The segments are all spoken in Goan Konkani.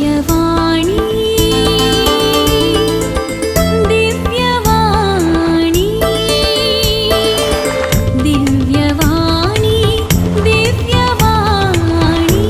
दिव्यवाणी, दिव्यवाणी, दिव्यवाणी, दिव्यवाणी.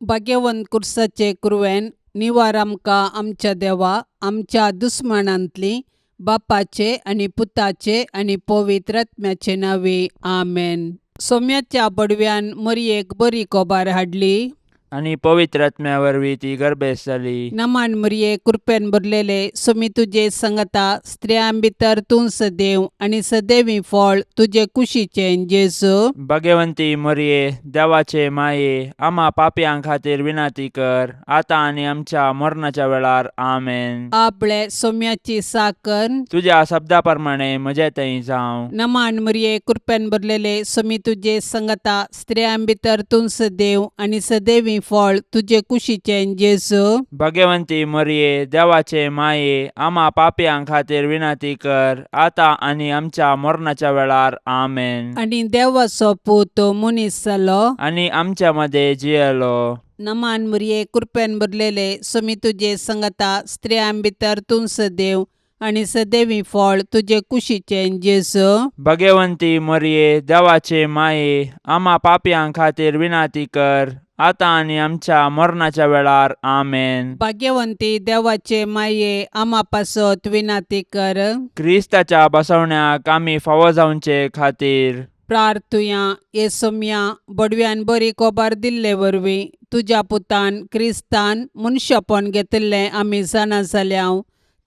भाग्यवंत कुर्साचे कुरवेन निवार आमकां आमच्या देवा आमच्या दुस्मानांतली बापाचे आनी पुताचे आनी पवित्र आत्म्याचे नांवे आमेन. सोम्याच्या बडव्यान मरयेक बरी कोबार हाडली. आनी पवित्र आत्म्या वरवीं ती गर्भेस्त जाली. नमान मरये, कृपेन भरलेले, सोमी तुजे संगता, स्त्रियां भितर तूं सदैव आनी सदैवी फळ तुजे कुशीचें जेजू. भगवंती मरये, देवाचे माये, आम्हा पापयां खातीर विनंती कर, आतां आनी आमच्या मरणाच्या वेळार. आमेन. आपले सोम्याची साकर. तुज्या शब्दा प्रमाणे म्हजे थंय जावं. नमान मरये, कृपेन भरलेले, सोमी तुजे संगता, स्त्रियां भितर तूं सदैव आनी सदैवी फळ तुजे कुशीचें जेजू. भगवंती मरये, देवाचे माये, आम्हा पापयां खातीर विनंती कर, आतां आनी आमच्या मरणाच्या वेळार. आमेन. आनी देवाचो पूत मनीस जालो. आनी आमच्या मध्ये जियेलो. नमान मरये, कृपेन भरलेले, सोमी तुजे संगता, स्त्रियां भितर तूं सदैव आनी सदैवी फळ तुजे कुशीचें जेजू. भगवंती मरये, देवाचे माये, आम्हा पापयां खातीर विनंती कर, आतां आनी आमच्या मरणाच्या वेळार. आमेन. भाग्यवंती देवाचे माये, आमा पासत विनंती कर. क्रिस्ताच्या बसवण्याक आमी फावो जावचे खातीर. प्रार्थुया. ये सोम्या, बडव्यान बरी कोबार दिल्ले वरवीं तुज्या पुतान क्रिस्तान मनशापण घेतिल्लें आमी जाणा जाल्या.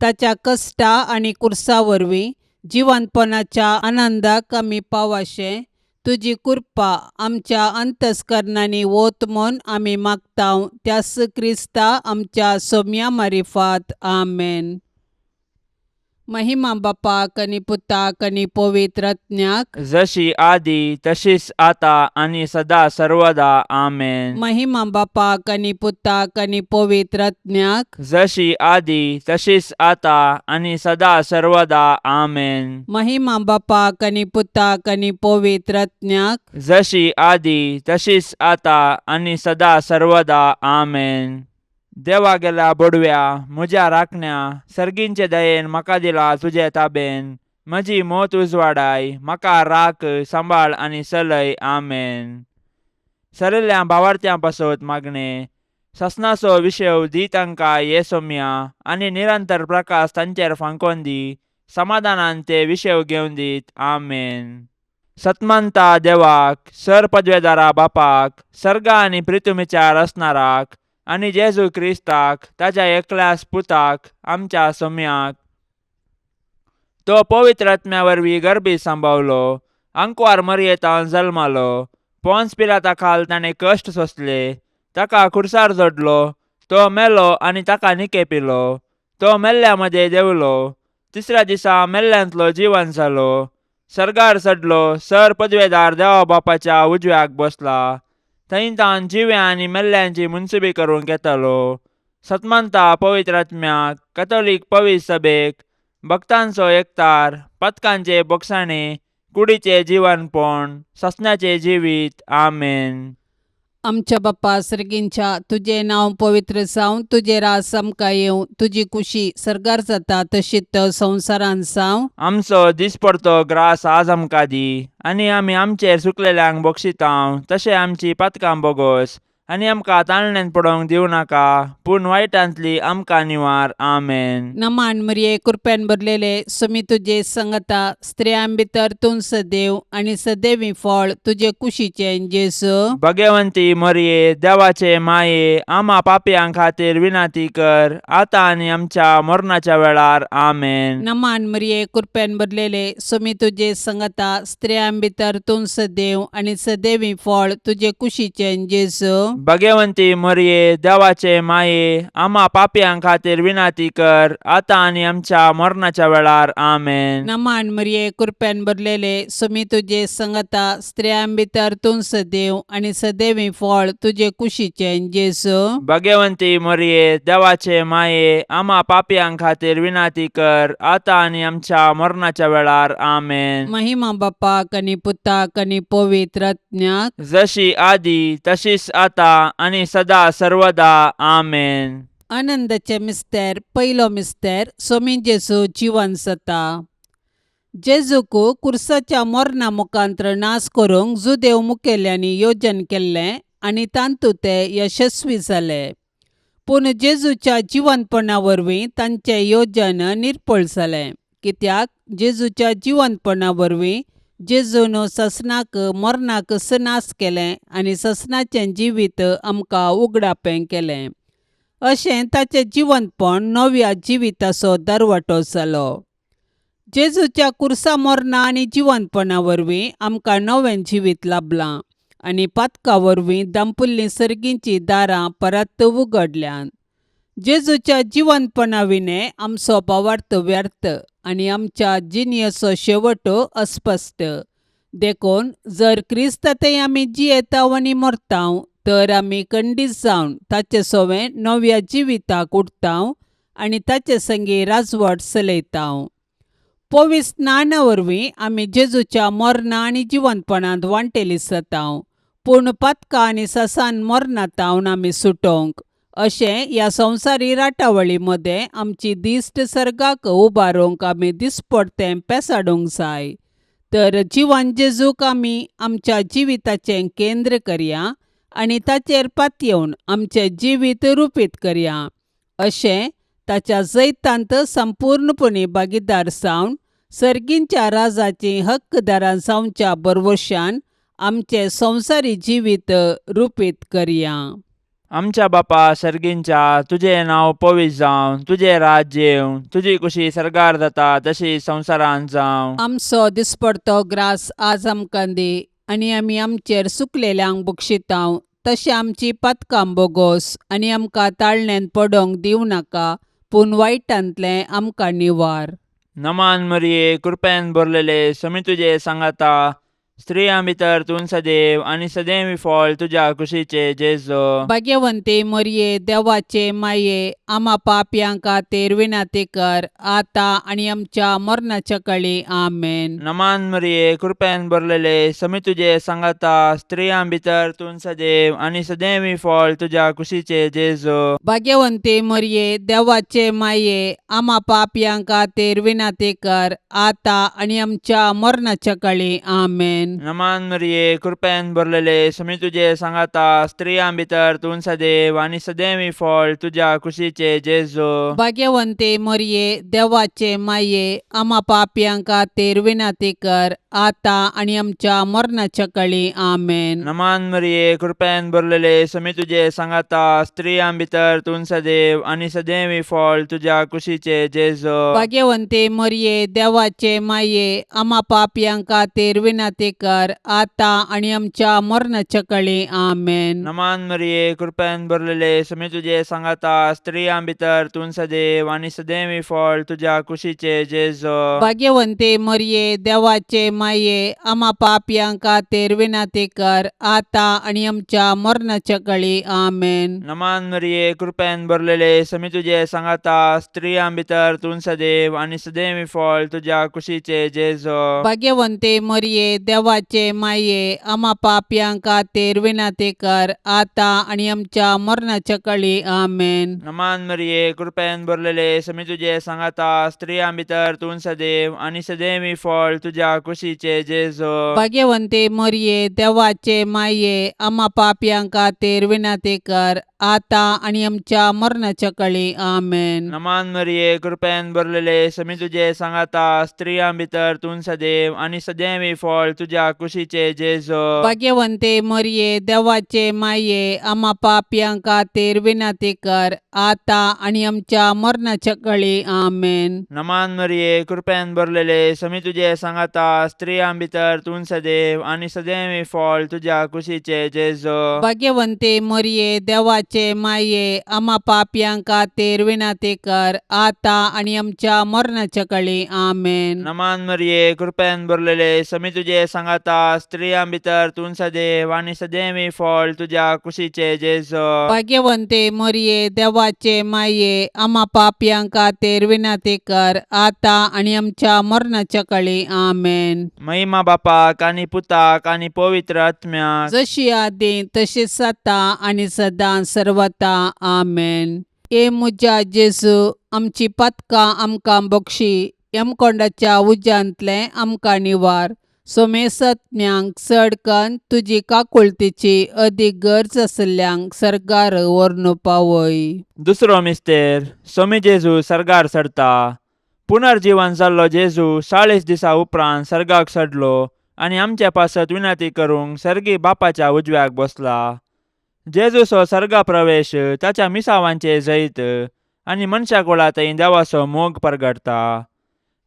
ताच्या कश्टा आनी कुर्सा वरवीं जिवंतपणाच्या आनंदाक आमी पावाशें तुजी कृपा आमच्या अंतस्करणांनी वत म्हूण आमी मागता, त्यास क्रिस्ता आमच्या सोम्या मारिफात. आमेन. महिमा बापाक आनी पुताक आनी पवित्र आत्म्याक. जशी आदी तशीच आता आनी सदा सर्वदा. आमेन. महिमा बापाक आनी पुताक आनी पवित्र आत्म्याक. जशी आदी तशीच आता आनी सदा सर्वदा. आमेन. महिमा बापाक आनी पुताक आनी पवित्र आत्म्याक. जशी आदी तशीच आता आनी सदा सर्वदा. आमेन. देवा गेल्या बोडव्या, म्हज्या राखण्या, सर्गींचे दयेन म्हाका दिला तुजे ताबेन. म्हजी मोत उजवाडाय, म्हाका राख, सांबाळ आनी चलय. आमेन. सरिल्ल्या भावार्थ्यां पासत मागणें. ससनाचो विशेव दी तांकां ये सोम्या, आनी निरंतर प्रकाश तांचेर फांकोन दी. समाधानान ते विशेव घेवन दीत. आमेन. सतमंता देवाक, सर पदवेदारा बापाक, सर्गा आनी प्रितुमीच्या रचणाराक, आनी जेजू क्रिस्ताक, ताच्या एकल्याच पुताक, आमच्या सोम्याक, तो पवित्र आत्म्या वरवीं गर्भी सांबावलो, आंकवार मरयेतान जल्मालो, पोन्स पिलाता खाल ताणें कश्ट सोंसले, ताका खुर्सार जोडलो, तो मेलो आनी ताका निकेपिलो, तो मेल्ल्या मदें देंवलो, तिसऱ्या दिसा मेल्ल्यांतलो जिवन जालो, सर्गार चडलो, सर पदवेदार देवा बापाच्या उजव्याक बसला, थंय तावन जिव्या आनी मेल्ल्यांची मुनसुबी करूंक येतालो. सतमंता पवित्र आत्म्याक, कथोलीक पवित्र सभेक, भक्तांचो एकतार, पथकांचे बोगसाणे, कुडीचे जिवनपण, ससण्याचे जिवीत. आमेन. आमच्या बाप्पा सर्गींच्या, तुजें नांव पवित्र जावं, तुजें राज आमकां येवं, तुजी कुशी सर्गार जाता तशीच संवसारांत जावं. आमचो दिसपडतो ग्रास आज आमकां दी, आनी आमी आमचेर चुकलेल्यांक बक्षितांव तशें आमची पातकां बोगोस, आनी आमकां ताळण्यांत पडोवंक दिवं नाका, पूण वायटांतली आमकां निवार. आमेन. नमान मरिये, कृपेन भरलेले, सुमी तुजे संगता, स्त्रियां भितर तूं सदैव आनी सदैवी फळ तुजे कुशीचें जेजू. भगवंती मरिये, देवाचे माये, आमा पापयां खातीर विनंती कर, आतां आनी आमच्या मरणाच्या वेळार. आमेन. नमान मरिये, कृपेन भरलेले, सुमी तुजे संगता, स्त्रियां भितर तूं सदैव आनी सदैवी फळ तुजे कुशीचें जेजू. भगवंती मरिये, देवाचे माये, आमा पापयां खातीर विनंती कर, आतां आनी आमच्या मरणाच्या वेळार. आमेन. नमान मरिये, कृपेन भरलेले, सुमी तुजे संगता, स्त्रियां भितर तूं सदैव आनी सदैवी फळ तुजे कुशीचें जेजू. भगवंती मरिये, देवाचे माये, आमा पापयां खातीर विनंती कर, आतां आनी आमच्या मरणाच्या वेळार. आमेन. महिमा बापाक आनी पुताक आनी पवित्र आत्म्याक. जशी आदी तशीच आता आतां आनी सदा सर्वदा. आमेन. आनंदाचे मिस्तेर. पयलो मिस्तेर, सोमी जेजू जिवन जाता. जेजूक कुर्साच्या मरणा मुखांत्र नाश करूंक जुदेव मुखेल्यांनी योजन केल्लें आनी तातूंत ते यशस्वी जाले. पूण जेजूच्या जिवनपणा वरवीं तांचें योजन निर्फळ जालें, कित्याक जेजूच्या जिवनपणा वरवीं जेजून ससनाक मरणाक नाश केलें आनी ससनाचें जिवीत आमकां उगडापें केलें. अशें ताचें जिवनपण नव्या जिविताचो दरवटो जालो. जेजूच्या कुर्सा मरणा आनी जिवनपणा वरवीं आमकां नवें जिवीत लाबलां आनी पातका वरवीं दांपुल्लीं सर्गींचीं दारां परत उगडल्यांत. जेजूच्या जिवनपणा विणें आमचो भावार्थ व्यर्थ आनी आमच्या जिणेचो शेवट अस्पश्ट. देखून जर क्रिस्तांतय आमी जियेताव आनी मरताव तर आमी खंडीत जावन ताचे सवें नव्या जिविताक उठताव आनी ताचे संगी राजवट चलयताव. पवित्र स्नाना वरवीं आमी जेजूच्या मरणा आनी जिवनपणांत वांटेली जाताव. पूण पातकां आनी ससान मरणांत आमी सुटोवंक अशें ह्या संवसारी राटावळी मदें आमची दिश्ट सर्गाक उबारूंक आमी दिसपडतें पेसाडूंक जाय. तर जिवन जेजूक आमी आमच्या जिविताचें केंद्र करया आनी ताचेर पातयेवन आमचें जिवीत रुपीत करया. अशें ताच्या जैतांत संपूर्णपणी भागीदार जावन सर्गींच्या राजाचीं हक्कदारां जावच्या भरवशान आमचें संवसारी जिवीत रुपीत करया. आमच्या बापा सर्गींच्या, तुजें नांव पवित्र जावं, तुजें राज्य येवं, तुजी कुशी सर्गार जाता तशी संवसारांत जावं. आमचो दिसपडतो ग्रास आज आमकां दी आनी आमी आमचेर सुकलेल्यांक बक्षितांव तशें आमची पातकां बोगोस आनी आमकां ताळण्यांत पडोंक दिवं नाका, पूण वायटांतलें आमकां निवार. नमान मरिये, कृपेन भरलेले, समी तुजे सांगाता, स्त्रियां भितर तूं सदैव आनी सदैव फळ तुज्या कुशीचे जेजो. भाग्यवंती मरिये, देवाचे माये, आमा पापयां खातीर विनंती कर, आतां आनी आमच्या मरणाच्या कळी. आमेन. नमान मरिये, कृपेन भरलेले, समी तुजे सांगाता, स्त्रियां भितर तूं सदैव आनी सदैव फळ तुज्या कुशीचे जेजो. भाग्यवंती मरिये, देवाचे माये, आमा पापयां खातीर विनंती कर, आतां आनी आमच्या मरणाच्या कळी. आमेन. नमान मरिये, कृपेन भरलेले, समी तुजे सांगाता, स्त्रियां भितर तूं सदैव आनी सदैव फळ तुज्या कुशीचे जेजो. भाग्यवंती मरिये, देवाचे माये, आमा पापयां खातीर विनंती कर, आतां आनी आमच्या मरणाच्या कळी. आमेन. नमान मरिये, कृपेन भरलेले, समी तुजे सांगाता, स्त्रियां भितर तूं सदैव आनी सदैव फळ तुज्या कुशीचे जेजो. भाग्यवंती मरिये, देवाचे माये, आमा पापयां खातीर विनंती कर, आतां आनी आमच्या मरणाच्या कळी. आमेन. नमान मरिये, कृपेन भरलेले, समी तुजे सांगाता, स्त्रियां भितर तूं सदैव आनी सदैव फळ तुज्या कुशीचे जेजो. भाग्यवंती मरिये, देवाचे माये, आमा पापयां खातीर विनंती कर, आतां आनी आमच्या मरणाच्या कळी. आमेन. नमान मरिये, कृपेन भरलेले, समी तुजे सांगाता, स्त्रियां भितर तूं सदैव आनी सदैव फळ तुज्या कुशीचे जेजो. भाग्यवंती मरिये, देवाचे माये, आमा पापयां खातीर विनंती कर, आतां आनी आमच्या मरणाच्या कळी. आमेन. नमान मरिये, कृपेन भरलेले, समी तुजे सांगाता, स्त्रियां भितर तूं सदैव आनी सदैव फळ तुज्या कुशीचे जेजो. भाग्यवंती मरिये, देवाचे माये, आमा पापयां खातीर विनंती कर, आतां आनी आमच्या मरणाच्या कळी. आमेन. नमान मरिये, कृपेन भरलेले, समी तुजे सांगाता, स्त्रियां भितर तूं सदैव आनी सदैव फळ तुज्या कुशीचे जेजो. भाग्यवंती मरिये, देवाचे माये, आमा पापयां खातीर विनंती कर, आतां आनी आमच्या मरणाच्या कळी. आमेन. नमान मरिये, कृपेन भरलेले, समी तुजे सांगाता, स्त्रियां भितर तूं सदैव आनी सदैव फळ तुज्या कुशीचे जेजो. भाग्यवंती मरिये, देवाचे देवाचे माये आमा पापयां खातीर विनंती कर आतां आनी आमच्या मरणाच्या कळी. आमेन. नमान मरिये, कृपेन भरलेले, समी तुजे सांगाता, स्त्रियां भितर तूं सदैव आनी सदैवी फळ तुज्या कुशीचे जेजो. भाग्यवंते मरिये, देवाचे माये, आमा पापयां खातीर विनंती कर आतां आनी आमच्या मरणाच्या कळी. आमेन. महिमा बापाक आनी पुताक आनी पवित्र आत्म्याक. जशी आदी तशीच आतां आनी सदां सर्वता. आमेन. ए म्हज्या जेजू, आमची पातकां आमकां बक्षी, यमकोंडाच्या उज्यांतलें आमकां निवार, सोमेसत्म्यांक चड कन्न तुजी काकुळतीची अदीक गरज आशिल्ल्यांक सर्गार व्हरून पावय. दुसरो मिस्तेर, सोमी जेजू सर्गार चडता. पुनर्जीवन जाल्लो जेजू 40 दिसा उपरांत सर्गाक चडलो आनी आमचे पासत विनंती करूंक सर्गी बापाच्या उजव्याक बसला. जेजूचो सर्गा प्रवेश ताच्या मिसावांचे जैत आनी मनशा कुळा थंय देवाचो मोग परगटता.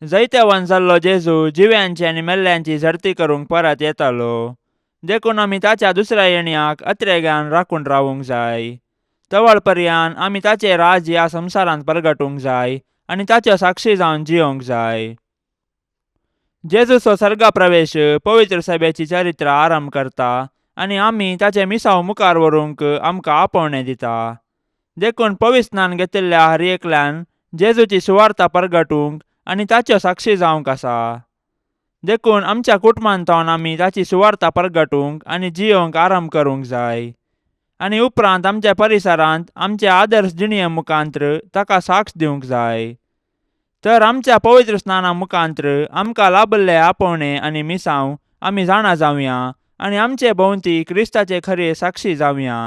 जैतेवान जाल्लो जेजू जिव्यांची आनी मेल्ल्यांची झडती करूंक परत येतालो, देखून आमी ताच्या दुसऱ्या येण्याक अत्रेगान राखून रावूंक जाय. तवळ पर्यान आमी ताचें राज ह्या संवसारांत परगटूंक जाय आनी ताच्यो साक्षी जावन जियोंक जाय. जेजूचो सर्गा प्रवेश पवित्र सभेची चरित्र आरंभ करता आनी आमी ताचें मिसांव मुखार व्हरूंक आमकां आपोवणें दिता. देखून पवित्र स्नान घेतिल्ल्या हर एकल्यान जेजूची सुवार्ता परगटूंक आनी ताच्यो साक्षी जावंक आसा. देखून आमच्या कुटुंबांत आमी ताची सुवार्ता परगटूंक आनी जियोंक आरंभ करूंक जाय आनी उपरांत आमच्या परिसरांत आमचे आदर्श जिणये मुखांत्र ताका साक्ष दिवंक जाय. तर आमच्या पवित्र स्नाना मुखांत्र आमकां लाभल्ले आपोवणें आनी मिसांव आमी जाणा जावया आनी आमचे भोंवती क्रिस्ताचे खरे साक्षी जावया.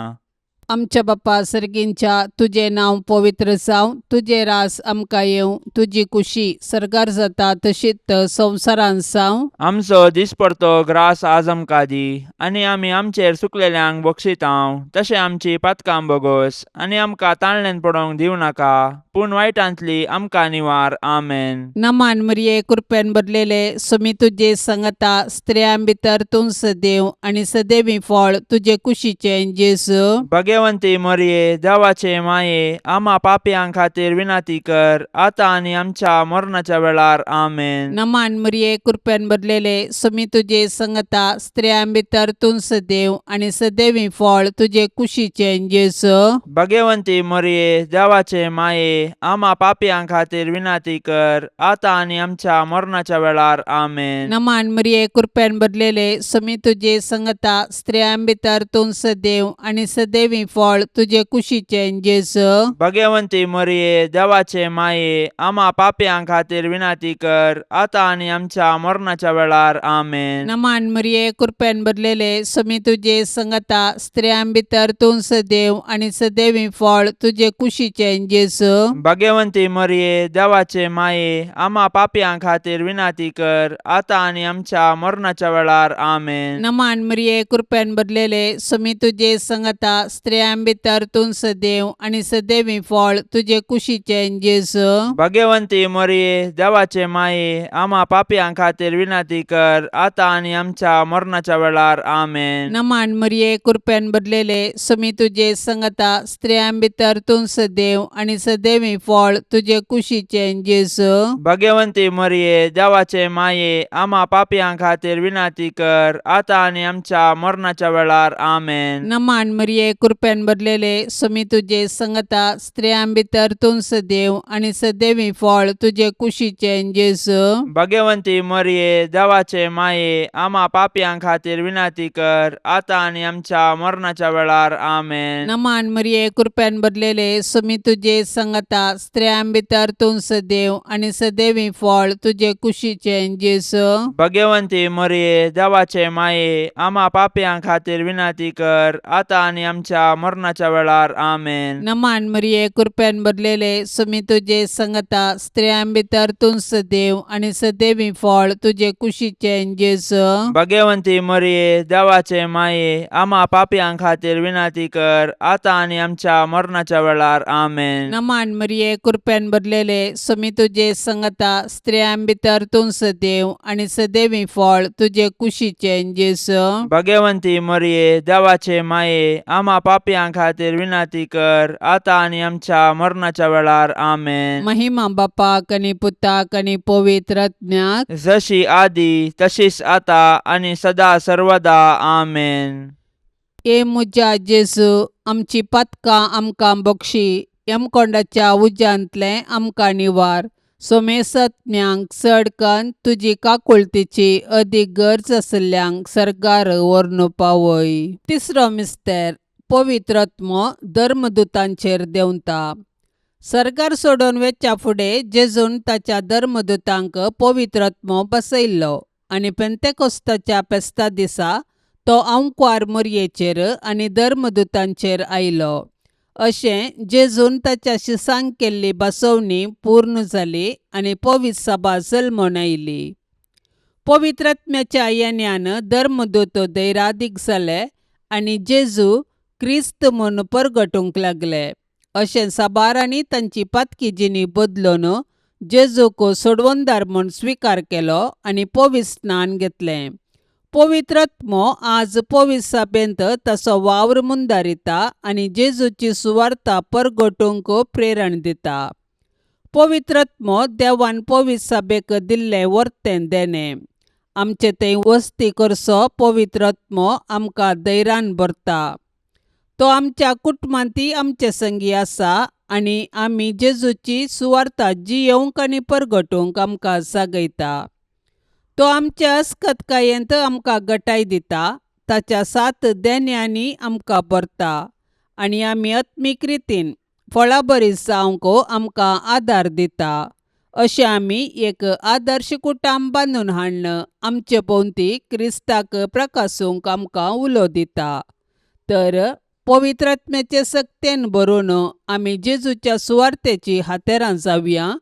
आमच्या बाप्पा सर्गींच्या, तुजें नांव पवित्र जावं, तुजें रास आमकां येवं, तुजी कुशी सर्गार जाता तशीच संवसारांत जावं. आमचो दिसपडतो ग्रास आज आमकां दी आनी आमी आमचेर सुकलेल्यांक बक्षितांव तशें आमची पातकां बोगोस आनी आमकां ताळण्यान पडोवंक दिवं नाका, पूण वायटांतली आमकां निवार. आमेन. नमान मरिये, कृपेन भरलेले, सुमी तुजे संगता, स्त्रियां भितर तूं सदैव आनी सदैवी फळ तुजे कुशीचें जेजू. भगवंती मरिये, देवाचे माये, आमा पापयां खातीर विनंती कर आतां आनी आमच्या मरणाच्या वेळार. आमेन. नमान मरिये, कृपेन भरलेले, सुमी तुजे संगता, स्त्रियां भितर तूं सदैव आनी सदैवी फळ तुजे कुशीचें जेजू. भगवंती मरिये, देवाचे माये, आमा पापयां खातीर विनंती कर आतां आनी आमच्या मरणाच्या वेळार. आमेन. नमान मरिये, कृपेन भरलेले, सुमी तुजे संगता, स्त्रियां भितर तूं सदैव आनी सदैवी फळ तुजे कुशीचें जेजू. भगवंती मरिये, देवाचे माये, आमा पापयां खातीर विनंती कर आतां आनी आमच्या मरणाच्या वेळार. आमेन. नमान मरिये, कृपेन भरलेले, सुमी तुजे संगता, स्त्रियां भितर तूं सदैव आनी सदैवी फळ तुजे कुशीचें जेजू. भगवंती मरिये, देवाचे माये, आमा पापयां खातीर विनंती कर आतां आनी आमच्या मरणाच्या वेळार. आमेन. नमान मरिये, कृपेन भरलेले, सुमी तुजे संगता, स्त्रियां भितर तूं सदैव आनी सदैवी फळ तुजे कुशीचें जेजू. भगवंती मरिये, देवाचे माये, आमा पापयां खातीर विनंती कर आतां आनी आमच्या मरणाच्या वेळार. आमेन. नमान मरिये, कृपेन भरलेले, सुमी तुजे संगता, स्त्रियां भितर तूं सदैव आनी सदैवी फळ तुजे कुशीचें जेजू. भगवंती मरिये, देवाचे माये, आमा पापयां खातीर विनंती कर आतां आनी आमच्या मरणाच्या वेळार. आमेन. नमान मरिये, कृपेन भरलेले, सुमी तुजे संगता, स्त्रियां भितर तूं सदैव आनी सदैवी फळ तुजे कुशीचें जेजू. भगवंती मरिये, देवाचे माये, आमा पापयां खातीर विनंती कर आतां आनी आमच्या मरणाच्या वेळार. आमेन. नमान मरिये, कृपेन भरलेले, सुमी तुजे संगता, स्त्रियां भितर तूं सदैव आनी सदैवी फळ तुजे कुशीचें जेजू. भगवंती मरिये, देवाचे माये, आमा पापयां खातीर विनंती कर आतां आनी आमच्या मरणाच्या वेळार. आमेन. नमान मरिये, कृपेन भरलेले, सुमी तुजे संगता, स्त्रियां भितर तूं सदैव आनी सदैवी फळ तुजे कुशीचें जेजू. भगवंती मरिये, देवाचे माये, आमा पापयां खातीर विनंती कर आतां आनी आमच्या मरणाच्या वेळार. आमेन. नमान मरिये, कृपेन भरलेले, सुमी तुजे संगता, स्त्रियां भितर तूं सदैव आनी सदैवी फळ तुजे कुशीचें जेजू. भगवंती मरिये, देवाचे माये, आमा पापयां पापयां खातीर विनंती कर आतां आनी आमच्या मरणाच्या वेळार. आमेन. महिमा बापाक आनी पुताक आनी पवित्र आत्म्याक. जशी आदी तशीच आता आनी सदा सर्वदा. आमेन. ए म्हज्या जेजू, आमची पातकां आमकां बक्षी, यमकोंडाच्या उज्यांतलें आमकां निवार, सोमेसत्म्यांक चड कन्न तुजी काकुळतीची अदीक गरज आशिल्ल्यांक सर्गार व्हरून पावय. तिसरो मिस्तेर, पवित्र आत्मो धर्मदुतांचेर देंवता. सर्गार सोडून वेच्या फुडें जेजून ताच्या धर्मदुतांक पवित्र आत्मो बसयल्लो आनी पेंतेकोस्ताच्या फेस्ता दिसा तो आंकवार मोरयेचेर आनी धर्मदुतांचेर आयलो. अशें जेजून ताच्या शिसांक केल्ली बसवणी पूर्ण जाली आनी पवित्र सभा जल्मून आयली. पवित्र आत्म्याच्या येण्यान धर्मदूत धैरादीक जाले आनी जेजू क्रिस्त म्हूण परगटूंक लागले. अशें साबारांनी तांची पातकी जिणी बदलून जेजूक सोडवणदार म्हूण स्विकार केलो आनी पवित्र स्नान घेतलें. पवित्र आत्मो आज पवित्र सभेंत ताचो वावर मुंदारिता आनी जेजूची सुवार्ता परगटूंक प्रेरण दिता. पवित्र आत्मो देवान पवित्र सभेक दिल्लें वर्तें देणें. आमचे थंय वस्ती करचो पवित्र आत्मो आमकां धैर्यान भरता. तो आमच्या कुटुंबांतय आमचे संगी आसा आनी आमी जेजूची सुवार्ता जियेवंक आनी परगटूंक आमकां जागयता. तो आमच्या अस्कतकायेंत आमकां गटाय दिता, ताच्या सात देण्यांनी आमकां भरता आनी आमी आत्मीक रितीन फळाबरी जावंक आमकां आदार दिता. अशें आमी एक आदर्श कुटुंब बांदून हाडून आमचे भोंवती क्रिस्ताक प्रकासूंक आमकां उलो दिता. तर पवित्र आत्म्याचे सक्तेन भरून आमी जेजूच्या सुवार्तेची हातेरां जावया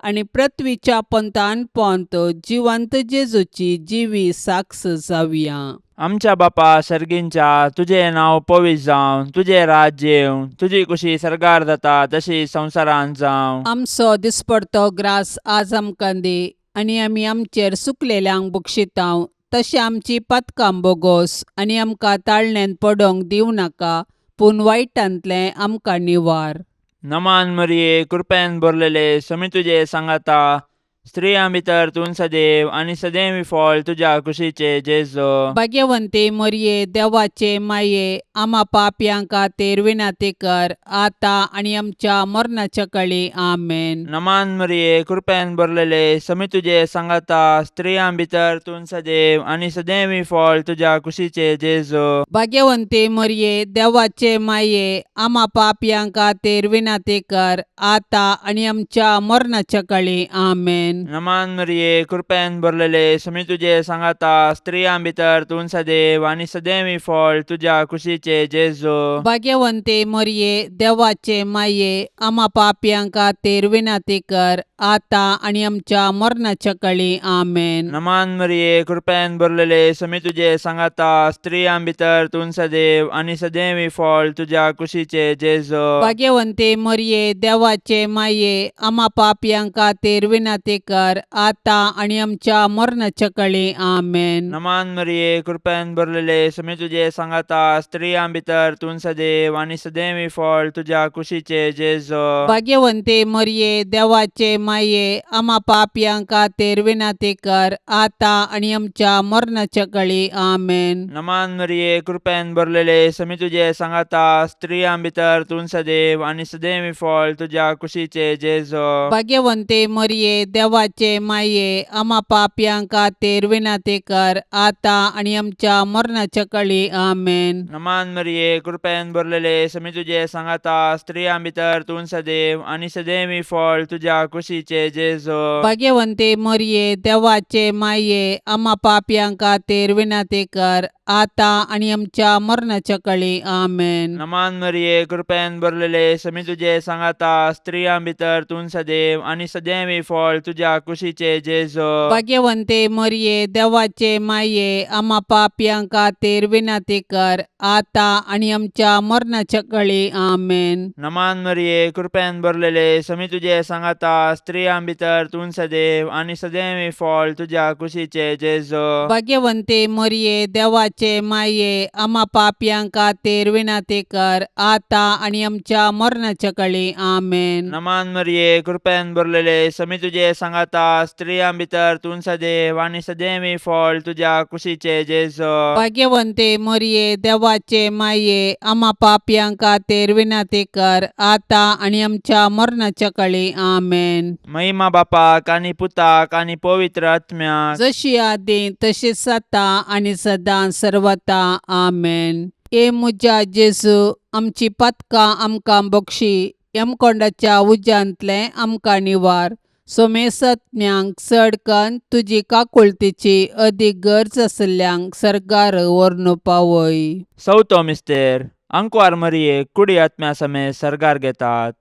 आनी पृथ्वीच्या पंथान पोंत जिवंत जेजूची जिवी साक्ष जावया. आमच्या बापा सर्गींच्या, तुजें नांव पवित्र जावं, तुजें राज्य येवं, तुजी कुशी सर्गार जाता तशी संवसारांत जावं. आमचो दिसपडतो ग्रास आज आमकां दी आनी आमी आमचेर सुकलेल्यांक बक्षितांव तशें आमची पातकां बोगोस आनी आमकां ताळण्यांत पडोंक दिवं नाका, पूण वायटांतलें आमकां निवार. नमान मरिये, कृपेन भरलेले, समी तुजे सांगाता, स्त्रियां भितर तूं सदैव आनी सदैव फळ तुज्या कुशीचे जेजो. भाग्यवंती मोरये, देवाचे माये, आमा पापयां खातीर विनंती कर आतां आनी आमच्या मरणाच्या कळी. आमेन. नमान मरिये, कृपेन भरलेले, समी तुजे सांगाता, स्त्रियां भितर तूं सदैव आनी सदैव फळ तुज्या कुशीचे जेजो. भाग्यवंती मोरये, देवाचे माये, आमा पापयां खातीर विनंती कर आतां आनी आमच्या मरणाच्या कळी. आमेन. नमान मरिये, कृपेन भरलेले, समी तुजे सांगाता, स्त्रियां भितर तूं सदैव आनी सदैव फळ तुज्या कुशीचे जेजो. भाग्यवंती मोरये, देवाचे माये, आमा पापयां खातीर विनंती कर आतां आनी आमच्या मरणाच्या कळी. आमेन. नमान मरिये, कृपेन भरलेले, समी तुजे सांगाता, स्त्रियां भितर तूं सदैव आनी सदैव फळ तुज्या कुशीचे जेजो. भाग्यवंती मोरये, देवाचे माये, आमा पापयां खातीर विनंती कर आतां आनी आमच्या मरणाच्या कळी. आमेन. नमान मरिये, कृपेन भरलेले, समी तुजे सांगाता, स्त्रियां भितर तूं सदैव आनी सदैव फळ तुज्या कुशीचे जेजो. भाग्यवंती मोरये, देवाचे माये, आमा पापयां खातीर विनंती कर आतां आनी आमच्या मरणाच्या कळी. आमेन. नमान मरिये, कृपेन भरलेले, समी तुजे सांगाता, स्त्रियां भितर तूं सदैव आनी सदैव फळ तुज्या कुशीचे जेजो. भाग्यवंती मोरये, देवाचे माये, आमा पापयां खातीर विनंती कर आतां आनी आमच्या मरणाच्या कळी. आमेन. नमान मरिये, कृपेन भरलेले, समी तुजे सांगाता, स्त्रियां भितर तूं सदैव आनी सदैव फळ तुज्या कुशीचे जेजो. भाग्यवंती मोरये, देवाचे माये, आमा पापयां खातीर विनंती कर आतां आनी आमच्या मरणाच्या कळी. आमेन. नमान मरिये, कृपेन भरलेले, समी तुजे सांगाता, स्त्रियां भितर तूं सदैव आनी सदैव फळ तुज्या तुज्या कुशीचे जेजो. भाग्यवंते मरये, देवाचे माये, आमा पापयां खातीर विनंती कर, आतां आनी आमच्या मरणाच्या कळी. आमेन. नमान मरिये, कृपेन भरलेले, समी तुजे सांगाता, स्त्रियां भितर तूं सदैव आनी सदैव फळ तुज्या कुशीचे जेजो. भाग्यवंते मरये, देवाचे माये, आमा पापयां खातीर विनंती कर, आतां आनी आमच्या मरणाच्या कळी. आमेन. नमान मरिये, कृपेन भरलेले, समी तुजे सांगाता, स्त्रियां भितर तूं सदैव आनी सदैव फळ तुज्या कुशीचे जेजो. भाग्यवंते मरिये, देवाचे माये, आमा पापयां खातीर विनंती कर, आतां आनी आमच्या मरणाच्या कळी. आमेन. महिमा बापाक आनी पुताक आनी पवित्र आत्म्याक. जशी आदी तशीच आतां आनी सदां सर्वता. आमेन. ए म्हज्या जेजू, आमची पातकां आमकां बक्षी, यमकोंडाच्या उज्यांतलें आमकां निवार, सोमेसत्म्यांक चड कन्न तुजी काकुळतीची अदीक गरज आशिल्ल्यांक सर्गार व्हरून पावय. चवथो मिस्तेर. आंकवार मरियेक कुडी आत्म्या समेत सर्गार घेतात.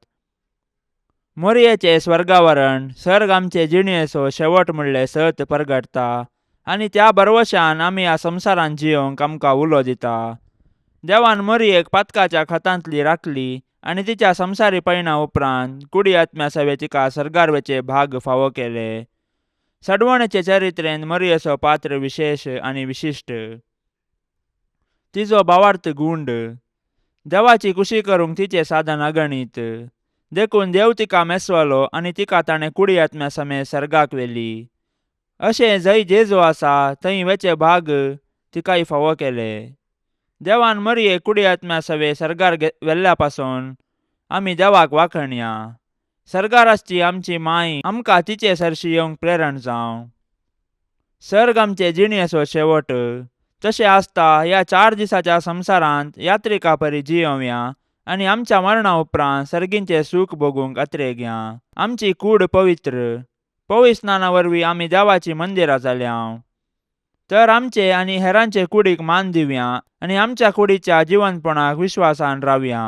मोरयेचें स्वर्गावरण सर्ग आमचे जिणेचो शेवट म्हणलें सत परगटता आनी त्या भरवशान आमी ह्या संवसारांत जियोंक आमकां उलो दिता. देवान मोरयेक पातकाच्या खतांतली राखली आनी तिच्या संवसारी पयणा उपरांत कुडी आत्म्या सवे तिका सर्गार वचे भाग फावो केले. सडवणेचे चरित्रेन मोरयेचो पात्र विशेश आनी विशिश्ट. तिजो भावार्थ गुंड. देवाची कुशी करूंक तिचें साधन अगणीत. देखून देव तिका मेसवलो आनी तिका ताणें कुडी आत्म्या समेत सर्गाक व्हेली. अशें जंय जेजू आसा थंय वेचे भाग तिकाय फावो केले. देवान मरये कुडी आत्म्या सवे सर्गार व्हेल्ल्या पासून आमी देवाक वाखणया. सर्गार आसची आमची माय आमकां तिचे सरशी येवंक प्रेरण जावं. सर्ग आमचे जिणेचो शेवट. तशें आसता ह्या 4 दिसाच्या संवसारांत यात्रिका परी जियोवया आनी आमच्या मरणा उपरांत सर्गींचें सूख भोगूंक अत्रेगया. आमची कूड पवित्र. पवित्र स्नाना वरवीं आमी देवाचीं मंदिरां जाल्या. तर आमचे आनी हेरांचे कुडीक मान दिवया आनी आमच्या कुडीच्या जिवनपणाक विश्वासान रावया.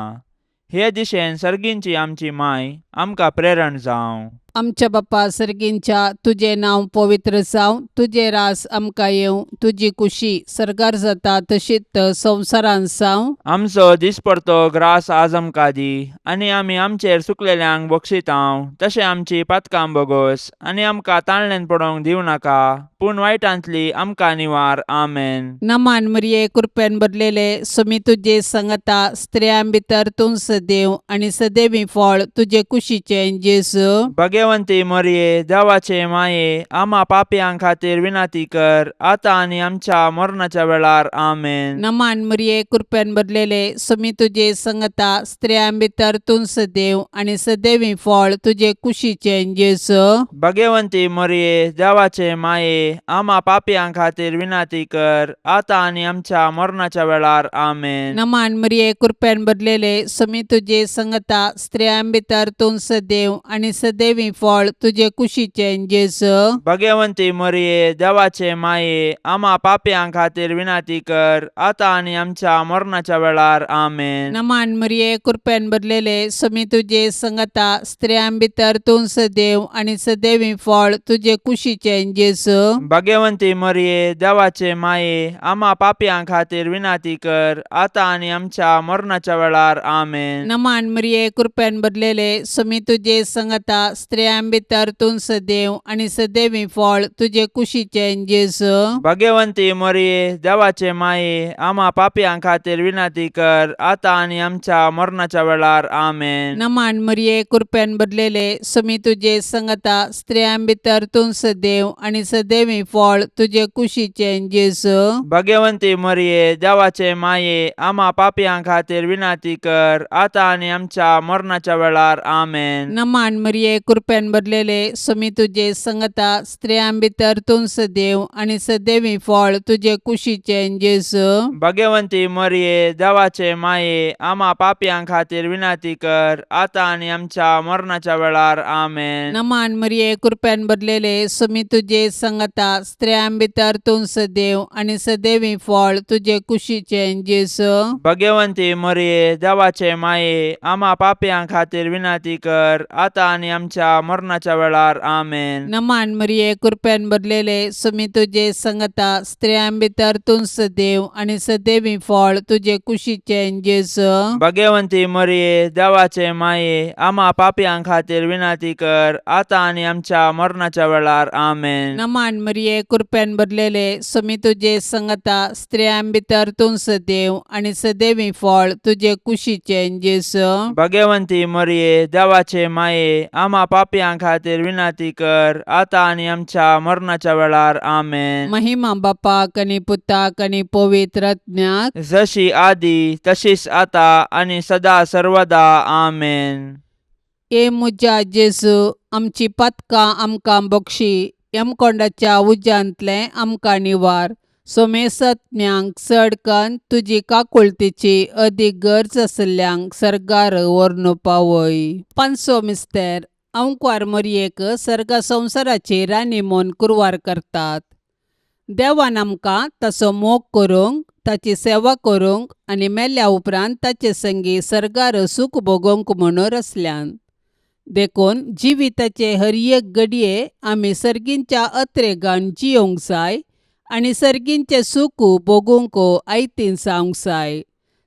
हे दिशेन सर्गींची आमची माय आमकां प्रेरण जावं. आमच्या बापा सर्गींच्या, तुजें नांव पवित्र जावं, तुजें रास आमकां येवं, तुजी कुशी सर्गार जाता तशीच संवसारांत जावं. आमचो दिसपडतो ग्रास आज आमकां दी आनी आमी आमचेर चुकलेल्यांक बक्षितांव तशें आमची पातकां बोगोस आनी आमकां ताणल्यान पडोवंक दिवं नाका, पूण वायटांतली आमकां निवार. आमेन. नमान मरिये, कृपेन भरलेले, सुमी तुजे संगता, स्त्रियां भितर तूं सदैव आनी सदैवी फळ तुजे कुशीचें जेजू. भगवंती मरिये, देवाचे माये, आमा पापयां खातीर विनंती कर, आतां आनी आमच्या मरणाच्या वेळार. आमेन. नमान मरिये, कृपेन भरलेले, सुमी तुजे संगता, स्त्रियां भितर तूं सदैव आनी सदैवी फळ तुजे कुशीचें जेजू. भगवंती मरिये, देवाचे माये, आमा पापयां खातीर विनंती कर, आतां आनी आमच्या मरणाच्या वेळार. आमेन. नमान मरिये, कृपेन भरलेले, सुमी तुजे संगता, स्त्रियां भितर तूं सदैव आनी सदैवी फळ तुजे कुशीचें जेजू. भगवंती मरिये, देवाचे माये, आमा पापयां खातीर विनंती कर, आतां आनी आमच्या मरणाच्या वेळार. आमेन. नमान मरिये, कृपेन भरलेले, सुमी तुजे संगता, स्त्रियां भितर तूं सदैव आनी सदैवी फळ तुजे कुशीचें जेजू. भगवंती मरिये, देवाचे माये, आमा पापयां खातीर विनंती कर, आतां आनी आमच्या मरणाच्या वेळार. आमेन. नमान मरिये, कृपेन भरलेले, सुमी तुजे संगता, स्त्रियां भितर तूं सदैव आनी सदैवी फळ तुजे कुशीचें जेजू. भगवंती मरिये, देवाचे माये, आमा पापयां खातीर विनंती कर, आतां आनी आमच्या मरणाच्या वेळार. आमेन. नमान मरिये, कृपेन भरलेले, सुमी तुजे संगता, स्त्रियां भितर तूं सदैव आनी सदैवी फळ तुजे कुशीचें जेजू. भगवंती मरिये, देवाचे माये, आमा पापयां खातीर विनंती कर, आतां आनी आमच्या मरणाच्या वेळार. आमेन. नमान मरिये, कृपेन भरलेले, सुमी तुजे संगता, स्त्रियां भितर तूं सदैव आनी सदैवी फळ तुजे कुशीचें जेजू. भगवंती मरिये, देवाचे माये, आमा पापयां खातीर विनंती कर, आतां आनी आमच्या मरणाच्या वेळार. आमेन. नमान मरिये, कृपेन भरलेले, सुमी तुजे संगता, स्त्रियां भितर तूं सदैव आनी सदैवी फळ तुजे कुशीचें जेजू. भगवंती मरिये, देवाचे माये, आमा पापयां खातीर विनंती कर, आतां आनी आमच्या आमच्या मरणाच्या वेळार. आमेन. नमान मरिये, कृपेन भरलेले, सुमी तुजे संगता, स्त्रियां भितर तूं सदैव आनी सदैवी फळ तुजे कुशीचें जेजू. भगवंती मरिये, देवाचे माये, आमा पापयां खातीर विनंती कर, आतां आनी आमच्या मरणाच्या वेळार. आमेन. नमान मरिये, कृपेन भरलेले, सुमी तुजे संगता, स्त्रियां भितर तूं सदैव आनी सदैवी फळ तुजे कुशीचें जेजू. भगवंती मरिये, देवाचे माये, आमा पापयां खातीर विनंती कर, आतां आनी आमच्या मरणाच्या वेळार. आमेन. महिमा बापाक आनी पुताक आनी पवित्र आत्म्याक. जशी आदी तशीच आता आनी सदा सर्वदा. आमेन. ए म्हज्या जेजू, आमची पातकां आमकां बक्षी, यमकोंडाच्या उज्यांतलें आमकां निवार, सोमेसत्म्यांक चड कन्न तुजी काकुळतीची अदीक गरज आशिल्ल्यांक सर्गार व्हरून पावय. पांचसो मिस्तेर. अंकवार मोरयेक सर्ग संवसाराची राणी म्हूण कुरवार करतात. देवान आमकां ताचो मोग करूंक, ताची सेवा करूंक आनी मेल्या उपरांत ताचे संगी सर्गार सूख भोगोवंक म्हणून रचल्यान. देखून जिविताचे हर एक घडये आमी सर्गींच्या अत्रेगान जियोंक जाय आनी सर्गींचें सूख भोगूंक आयतीन जावंक जाय.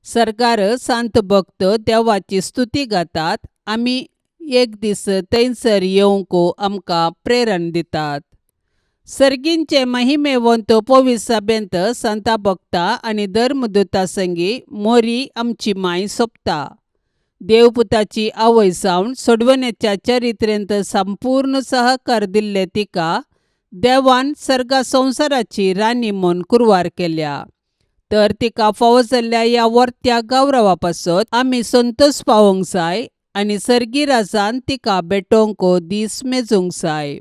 सर्गार सांत भक्त देवाची स्तुती गातात, आमी एक दीस थंयसर येवंक आमकां प्रेरण दितात. सर्गींचे महिमेवंत पवित्र सभेंत संता भक्ता आनी धर्मदूता संगी मोरी आमची माय सोंपता. देवपुताची आवय जावन सोडवण्याच्या चरित्रेंत संपूर्ण सहकार दिल्ले तिका देवान सर्गा संवसाराची राणी म्हूण कुरवार केल्या. तर तिका फावो जाल्ल्या ह्या वर्त्या गौरवा पासत आमी संतोश पावोवंक जाय आनी सर्गी राजान तिका भेटोवंक दीस मेजूंक जाय.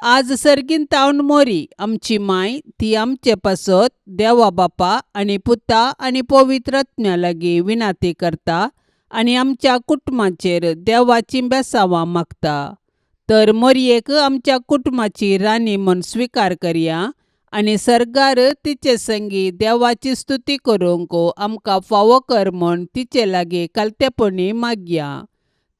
आज सर्गीन तावन मोरी आमची माय ती आमचे पासत देवा बापा आनी पुता आनी पवित्र आत्म्या लागीं विनाती करता आनी आमच्या कुटुंबाचेर देवाची बेसांवां मागता. तर मोरयेक आमच्या कुटुंबाची राणी म्हूण स्विकार करया आनी सर्गार तिचे संगी देवाची स्तुती करूंक आमकां फावो कर म्हूण तिचे लागीं कालतेपणी मागया.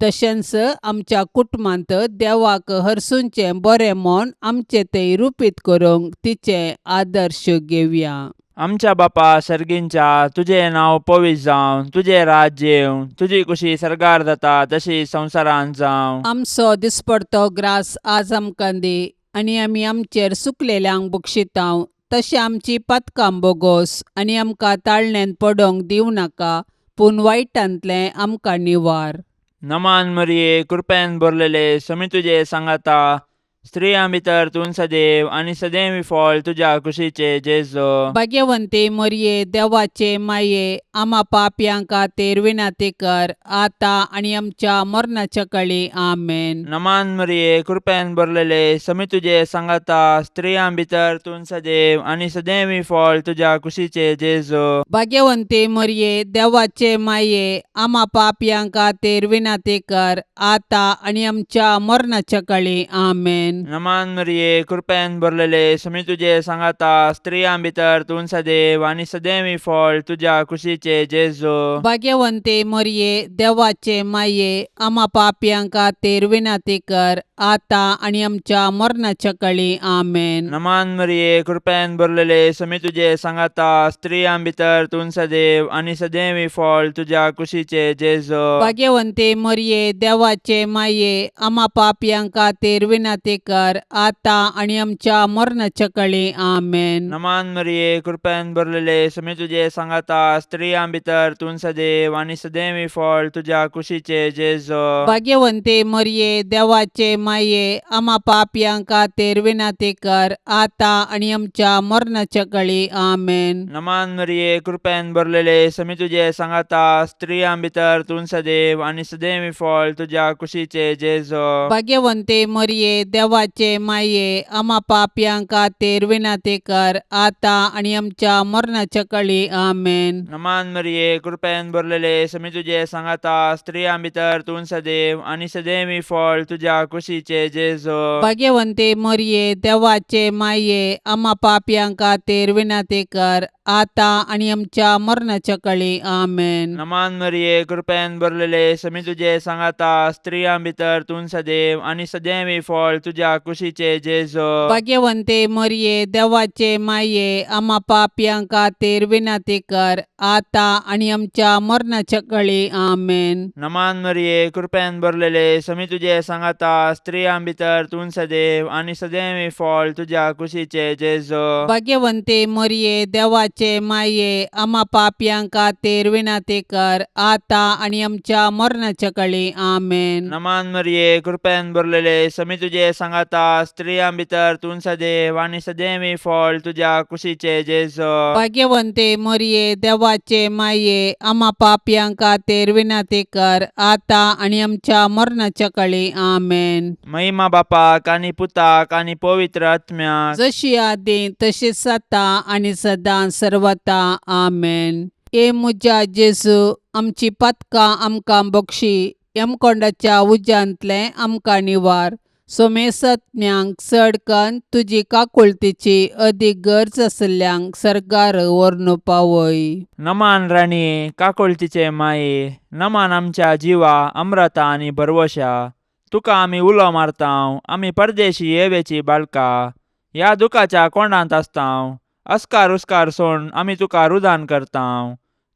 तशेंच आमच्या कुटुंबांत देवाक हरसूंचें बरें म्हूण आमचें तें रुपीत करूंक तिचें आदर्श घेवया. आमच्या बापा सर्गींच्या, तुजें नांव पवित्र जावं, तुजें राज्य येवं, तुजी कुशी सर्गार जाता तशी संवसारांत जावं. आमचो दिसपडतो ग्रास आज आमकां दी आनी आमी आमचेर सुकलेल्यांक बक्षितांव तशें आमची पातकां बोगोस आनी आमकां ताळण्यांत पडोवंक दिवं नाका, पूण वायटांतलें आमकां निवार. नमान मरिये, कृपेन भरलेले, समी तुजे सांगाता, स्त्रियां भितर तूं सदैव आनी सदैव फळ तुज्या कुशीचे जेजो. भाग्यवंती मोरये, देवाचे माये, आमा पापयां खातीर विनंती कर, आतां आनी आमच्या मरणाच्या कळी. आमेन. नमान मरिये, कृपेन भरलेले, समी तुजे सांगाता, स्त्रियां भितर तूं सदैव आनी सदैव फळ तुज्या कुशीचे जेजो. भाग्यवंती मोरये, देवाचे माये, आमा पापयां खातीर विनंती कर, आतां आनी आमच्या मरणाच्या कळी. आमेन. नमान मरिये, कृपेन भरलेले, समी तुजे सांगाता, स्त्रियां भितर तूं सदैव आनी सदैव फळ तुज्या कुशीचे जेजो. भाग्यवंती मोरये, देवाचे माये, आमा पापयां खातीर विनंती कर, आतां आनी आमच्या मरणाच्या कळी. आमेन. नमान मरिये, कृपेन भरलेले, समी तुजे सांगाता, स्त्रियां भितर तूं सदैव आनी सदैव फळ तुज्या कुशीचे जेजो. भाग्यवंती मोरये, देवाचे माये, आमा पापयां खातीर विनंती कर, आतां आनी आमच्या मरणाच्या कळी. आमेन. नमान मरिये, कृपेन भरलेले, समी तुजे सांगाता, स्त्रियां भितर तूं सदैव आनी सदैव फळ तुज्या कुशीचे जेजो. भाग्यवंती मोरये, देवाचे माये, आमा पापयां खातीर विनंती कर, आतां आनी आमच्या मरणाच्या कळी. आमेन. नमान मरिये, कृपेन भरलेले, समी तुजे सांगाता, स्त्रियां भितर तूं सदैव आनी सदैव फळ तुज्या कुशीचे जेजो. भाग्यवंती मोरये, देवाचे माये, आमा पापयां खातीर विनंती कर, आतां आनी आमच्या मरणाच्या कळी. आमेन. नमान मरिये, कृपेन भरलेले, समी तुजे सांगाता, स्त्रियां भितर तूं सदैव आनी सदैव फळ तुज्या कुशीचे जेजो. भाग्यवंती मोरये, देवाचे माये, आमा पापयां खातीर विनंती कर, आतां आनी आमच्या मरणाच्या काळी. आमेन. नमान मरिये, कृपेन भरलेले, समी तुजे सांगाता, स्त्रियां भितर तूं सदैव आनी सदैवी फळ तुज्या कुशीचे जेजो. भाग्यवंते मरिये, देवाचे माये, आमा पापयां खातीर विनंती कर, आतां आनी आमच्या मरणाच्या काळी. आमेन. नमान मरिये, कृपेन भरलेले, समी तुजे सांगाता, स्त्रियां भितर तूं सदैव आनी सदैवी फळ तुज्या कुशीचे जेजो. भाग्यवंते मरिये, देवाचे माये, आमा पापयां खातीर विनंती कर, आतां आनी आमच्या मरणाच्या काळी. आमेन. नमान मरिये, कृपेन भरलेले, समी तुजे सांगाता, स्त्रियां भितर तूं सदैव आनी सदैवी फळ तुज्या कुशीचे जेजो. भाग्यवंते मरिये, देवाचे माये, आमा पापयां खातीर विनंती कर, आतां आनी आमच्या मरणाच्या काळी. आमेन. महिमा बापाक आनी पुताक आनी पवित्र आत्म्याक. जशी आदी तशीच आतां आनी सदां सर्वता. आमेन. ए म्हज्या जेजू, आमची पातकां आमकां बक्षी, यमकोंडाच्या उज्यांतलें आमकां निवार, सोमेसज्ञांक चड कन्न तुजी काकुळतीची अदीक गरज आशिल्ल्यांक सर्गार व्हरून पावय. नमान राणये, काकुळतीचे माये, नमान आमच्या जिवा अम्रता आनी भरवशा, तुका आमी उलो मारतांव, आमी परदेशी येवेची बाळका ह्या दुखाच्या कोंडांत आसतांव, अस्कार उस्कार सोड आमी तुका रुदान करतांव,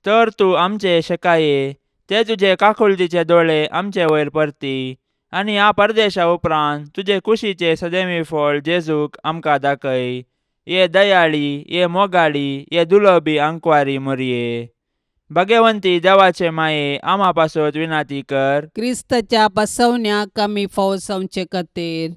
तर तूं आमचे शेकाये ते तुजे काकुळतीचे दोळे आमचे वयर परती आनी ह्या परदेशा उपरांत तुजे कुशीचे सदैवी फळ जेजूक आमकां दाखय. ये दयाळी, ये मोगाळी, ये दुलबी आंकवारी मोरये, भगवंती देवाचे माये, आमा पासत विनाती कर. क्रिस्ताच्या बसवण्याक आमी फावो जावचे खातीर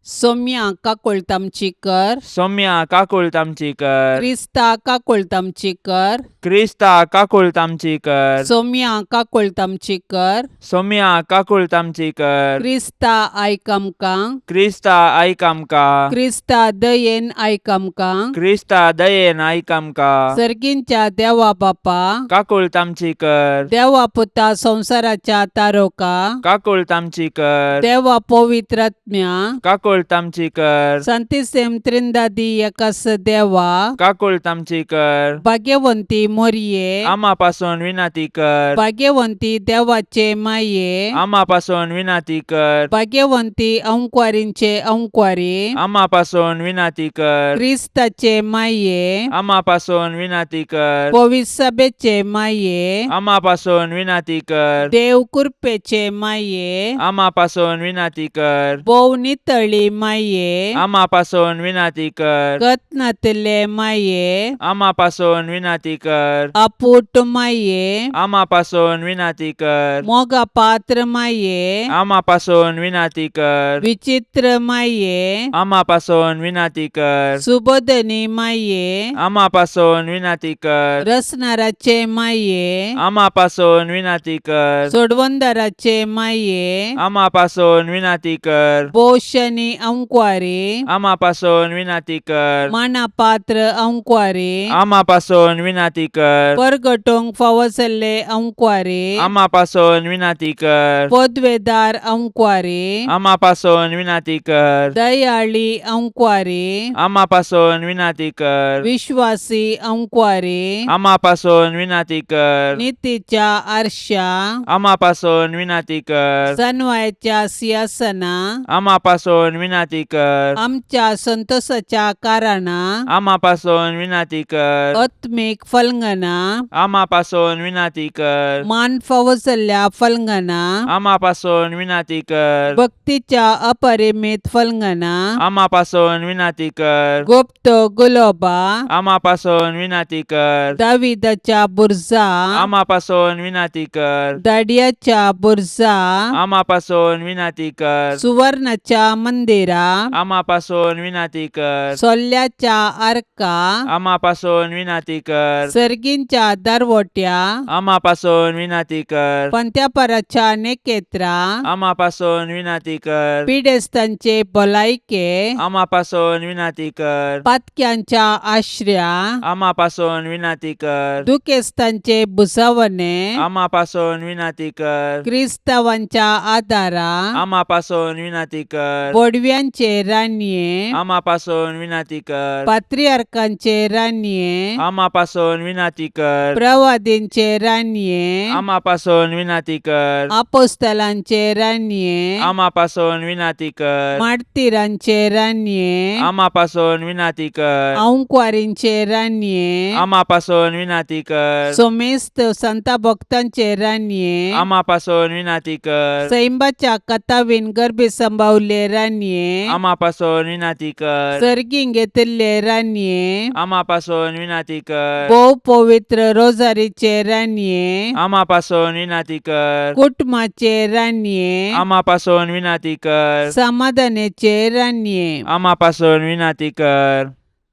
सोम्या काकुळट आमची कर. सौम्या काकुळट आमची कर. क्रिस्ता काकुळट आमची कर. क्रिस्ता काकुळट आमची कर. सोम्या काकुळट आमची कर. सौम्या काकुळट आमची कर. क्रिस्ता आयक आमकां. क्रिस्ता आयक आमकां. क्रिस्ता दयेन आयक आमकां. क्रिस्ता दयेन आयक आमकां. सर्गींच्या देवा बापा, काकुळट आमची कर. देवा पुता संवसाराच्या तारोका, काकुळट आमची कर. देवा पवित्रात्म्या, काकुळट आमची कर. संतिसेम त्रिंदादी एकास देवा, काकुळट आमची कर. भाग्यवंती मोरये, आमा पासून विनंती कर. भाग्यवंती देवाचे माये, आमा पासून विनंती कर. भाग्यवंती अंकवारींचे अंकवारी, आमा पासून विनंती कर. क्रिस्ताचे माये, आमा पासून विनंती कर. पविसभेचे माये, आमा पासून विनंती कर. देव कृपेचे माये, आमा पासून विनंती कर. भोव नितळी माये, आमा पासून विनंती कर. कत्नातले माये, आमा पासून विनंती कर. अपूट माये, आमा पासून विनंती कर. मोगा पात्र माये, आमा पासून विनंती कर. विचित्र माये, आमा पासून विनंती कर. सुबोधनी माये, आमा पासून विनंती कर. रसनाराचे माये, आमा पासून विनंती कर. सोडवंदाराचे माये, आमा पासून विनंती कर. पोशनी अंकवारी, आमा पासून विनंती कर. मानापात्र अंकवारी, आमा पासून विनंती कर. परगटोंक फावो जाल्ले अंकवारी, आमा पासून विनंती कर. पदवेदार अंकवारी, आमा पासून विनंती कर. दयाळी अंकवारी, आमा पासून विनंती कर. विश्वासी अंकवारी, आमा पासून विनंती कर. नितीच्या आरशा, आमा पासून विनंती कर. सनवायच्या सिंहासना, आमा पासून विनंती कर. आमच्या संतोषाच्या कारणा, आमा पासून विनंती कर. आत्मीक फलंगना, आमा पासून विनंती कर. मान फावो जाल्ल्या फलंगना, आमा पासून विनंती कर. भक्तीच्या अपरिमित फलंगना, आमा पासून विनंती कर. गुप्त गुलोबा, आमा पासून विनंती कर. दाविदाच्या बुरजा, आमा पासून विनंती कर. दाडियाच्या बुरजा, आमा पासून विनंती कर. सुवर्णाच्या मंदिरा, आमा पासून विनंती कर. सोल्ल्याच्या आर्का, आमा पासून विनंती कर. सर्गींच्या दरवट्या, आमा पासून विनंती कर. पंत्यापराच्या नेकेत्रा, आमा पासून विनंती कर. पिडेस्तांचे भलायके, आमा पासून विनंती कर. पातक्यांच्या आश्र्या, आमा पासून विनंती कर. दुखेस्तांचे भुजवणे, आमा पासून विनंती कर. क्रिस्तावांच्या आदारा, आमा पासून विनंती कर. बोडव्या बडव्यांचे रानये, आमा पासून विनाती कर. पात्रियार्कांचे रानये, आमा पासून विनाती कर. प्रवादींचे रानये, आमा पासून विनाती कर. आपोस्तलांचे रानये, आमा पासून विनाती कर. मार्तिरांचे रानये, आमा पासून विनाती कर. आंकवारींचे रानये, आमा पासून विनाती कर. सोमेस्त संता भक्तांचे रानये, आमा पासून विनाती कर. सैंबाच्या कथावीन गर्भी संभावले रानये, आमा पासून विनाती कर. सर्गीं घेतिल्ले रानये, आमा पासून विनाती कर. भोव पवित्र रोजारीचे रानये, आमा पासून विनाती कर. कुटुंबाचे रानये, आमा पासून विनाती कर. समाधानाचे रानये, आमा पासून विनाती कर.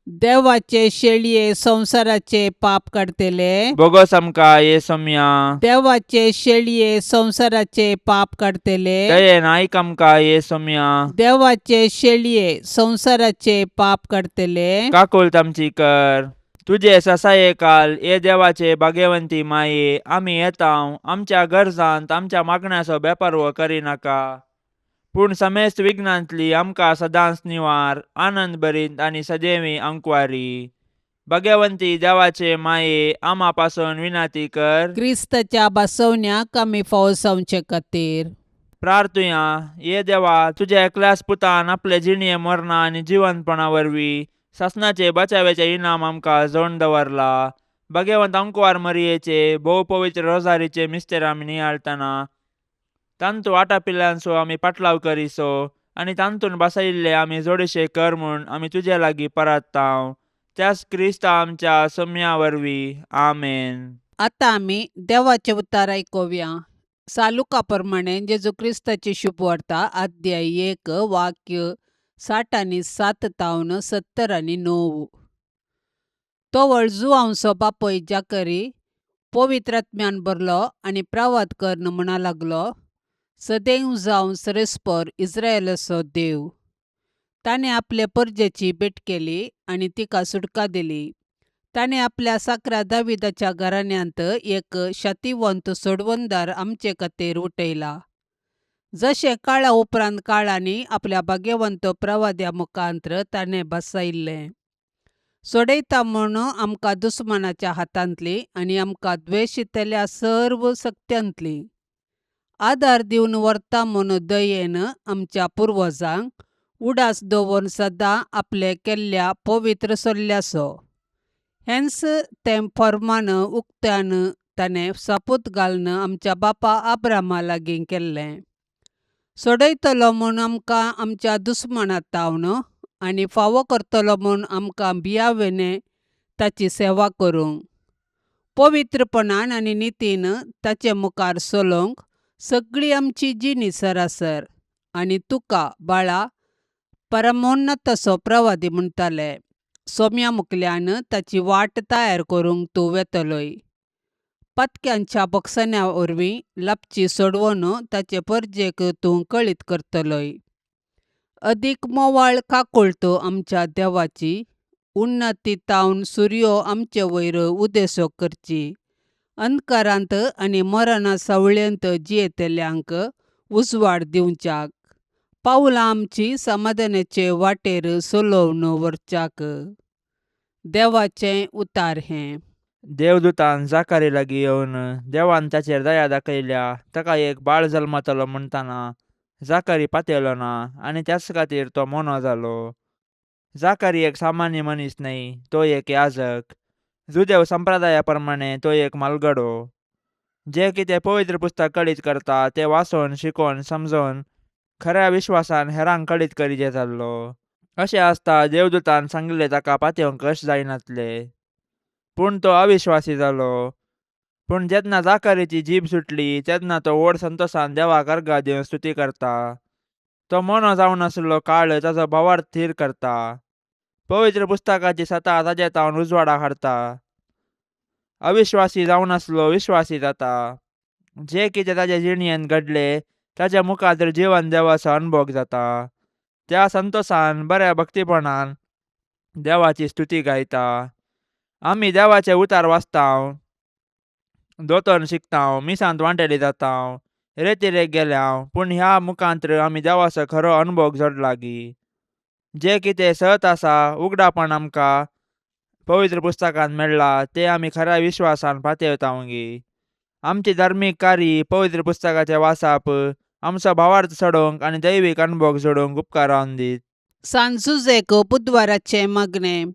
देवाचे शेळये संवसाराचे पाप काडतले, बोगोस आमकां ये सोम्या. देवाचे शेळये संवसाराचे पाप काडतले, दयेन आयक आमकां ये सोम्या. देवाचे शेळये संवसाराचे पाप काडतले, काकुळट आमची कर. तुजे ससाये काल ये देवाचे भाग्यवंती माये, आमी येता आमच्या गरजांत आमच्या मागण्याचो बेपारवो करिनाका, पूण समेस्त विघ्नांतली आमकां सदांच निवार, आनंद भरीत आनी सदैवी अंकवारी. भाग्यवंती देवाचे माये, आमा पासून विनाती कर. क्रिस्ताच्या बसवण्याक आमी फावो जावचे खातीर. प्रार्थुया. ये देवा, तुज्या एकल्याच पुतान आपले जिणये मरणा आनी जिवंतपणा वरवीं सासणाचे बचाव्याचे इनाम आमकां जोडून दवरला. भाग्यवंत अंकवार मरियेचे भोव पवित्र रोजारीचे मिस्तेर आमी नियाळतना तांतू आटापिल्ल्यांचो आमी पाटलाव करिसो आनी तांतून बसयिल्ले आमी जोडीशे कर म्हूण आमी तुजे लागीं परात्तांव, त्याच क्रिस्ता आमच्या सोम्या वरवीं. आमेन. आतां आमी देवाचें उतार आयकुया. सालुका प्रमाणे जेजू क्रिस्ताची शुभवार्ता, अध्याय 1, वाक्य 67 तावन 79. तोवळ जुवांवचो बापूय जाकरी पवित्रात्म्यान भरलो आनी प्रवाद कर्न म्हणा लागलो, सदैव जावन सरेस्पर इस्रायलाचो देव. ताणें आपले परजेची भेट केली आनी तिका सुटका दिली. ताणें आपल्या साकरा दाविदाच्या घराण्यांत एक शातिवंत सोडवणदार आमचे खातीर उठयला, जशें काळा उपरांत काळांनी आपल्या भाग्यवंत प्रवाद्या मुखांत्र ताणें बसयल्लें. सोडयता म्हूण आमकां दुस्मानाच्या हातांतली आनी आमकां द्वेशितल्या सर्व सक्त्यांतली, आदार दिवन व्हरता म्हूण दयेन आमच्या पुर्वजांक उडास दवरून सदां आपले केल्ल्या पवित्र सल्ल्याचो. हेंच तें फर्मान उक्त्यान ताणें सापूत घालून आमच्या बापा आब्रामा लागीं केल्लें. सोडयतलो म्हूण आमकां आमच्या दुस्माना तावन आनी फावो करतलो म्हूण आमकां भियावेने ताची सेवा करूंक, पवित्रपणान आनी नितीन ताचे मुखार चलोवंक सगळी आमची जिणी सरासर. आनी तुका बाळा परमोन्नताचो प्रवादी म्हणटाले. सोम्या मुखल्यान ताची वाट तयार करूंक तूं वेतलोय. पत्क्यांच्या बक्षण्या वरवीं लापची सोडवून ताचे परजेक तूं कळीत करतलोय. अदीक मोवाळ काकुळटो आमच्या देवाची, उन्नती तावन सुर्यो आमचे वयर उदेसो करची, अंधकारांत आनी मरणा सावळेंत जियेतल्यांक उजवाड दिवच्याक, पावलां आमची समाधानाचे वाटेर चलोवन व्हरच्याक. देवाचें उतार हें. देवदूतान जाकारी लागीं येवन देवान ताचेर दया दाखयल्या, ताका एक बाळ जल्मतलो म्हणटना जाकारी पातयलो ना आनी त्याच खातीर तो मोनो जालो. जाकारी एक सामान्य मनीस न्हय, तो एक याजक. जुदेव संप्रदाया प्रमाणे तो एक मालगडो. जे कितें पवित्र पुस्तक कळीत करता तें वाचून, शिकोवन, समजोवन खऱ्या विश्वासान हेरांक कळीत करीजे जाल्लो. अशें आसता देवदूतान सांगिल्लें ताका पातयेवंक कश्ट जायनातले, पूण तो अविश्वासी जालो. पूण जेन्ना जाकारीची जीब सुटली तेन्ना तो व्हड संतोशान देवाक अर्गां दिवन स्तुती करता. तो मोनो जावन आशिल्लो काळ ताचो भावार्थ थीर करता. पवित्र पुस्तकाची सता ताजे तावन उजवाडाक हाडटा. अविश्वासी जावन आसलो विश्वासी जाता. जे कितें ताजे जिणयेन घडलें ताच्या मुखार जिवन देवाचो अनुभव जाता. त्या संतोशान बऱ्या भक्तीपणान देवाची स्तुती गायता. आमी देवाचे उतार वाचतांव, दोतोन शिकतांव, मिसांत वांटेली जातांव. रेतिरेक गेल्यांव पूण ह्या मुखांत्र आमी देवाचो खरो अनुभव जोडलागी. जें कितें सत आसा उगडापण आमकां पवित्र पुस्तकांत मेळ्ळा तें आमी खऱ्या विश्वासान पातयेवतावंगी. आमची धार्मीक कार्य पवित्र पुस्तकाचें वाचप आमचो भावार्थ चडोवंक आनी दैवीक अनुभव जोडूंक उपकारावन दीत. सान जुजेक बुधवाराचें मागणें.